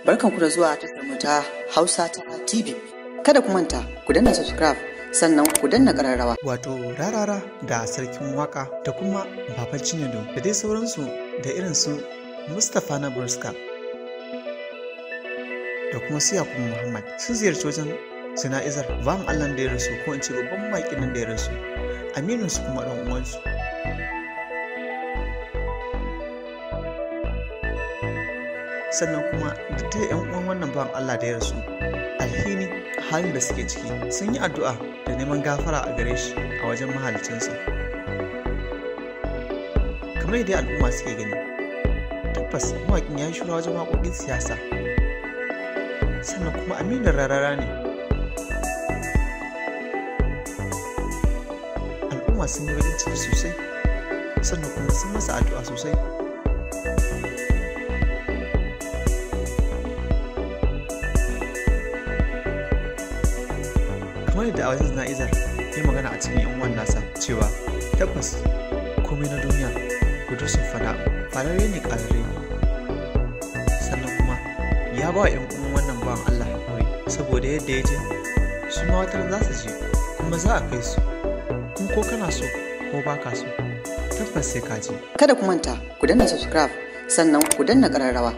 Barkanku da zuwa tashar mu ta Hausa ta TV. Kada ku manta, ku danna subscribe sannan ku danna ƙararrawa. Wato Rarara da Sarkin Waka da kuma Baba Cinedu da dai sauransu da irin su Mustapha na Burska da kuma su Yakubu Muhammad sun ziyarci wajen jana'izar bawan Allah da ya rasu, ko in ce babban mawaƙin nan da ya rasu, aminin su kuma ɗan uwansu. Sannan kuma da ta yan uwan wannan bawan Allah da ya rasu alhini halin da suke ciki, sun yi addu'a da neman gafara a gare shi a wajen mahalicinsa. Kamar yadda al'umma suke gani, tabbas mawaƙin ya yi shura wajen waƙoƙin siyasa, sannan kuma aminin Rarara ne. Al'umma sun yi baƙin ciki sosai, sannan kuma sun masa addu'a sosai. Kamar yadda a wajen jana'izar ya magana a cikin yan uwan nasa cewa tabbas komai na duniya kudusun fada fararre ne, ƙararre ne. Sannan kuma ya ba wa yan uwan wannan bawan Allah haƙuri saboda yadda ya je su ma wata za su je, kuma za a kai su, kuma ko kana so ko ba ka so tabbas sai ka je. Kada ku manta, ku danna subscribe sannan ku danna ƙararrawa.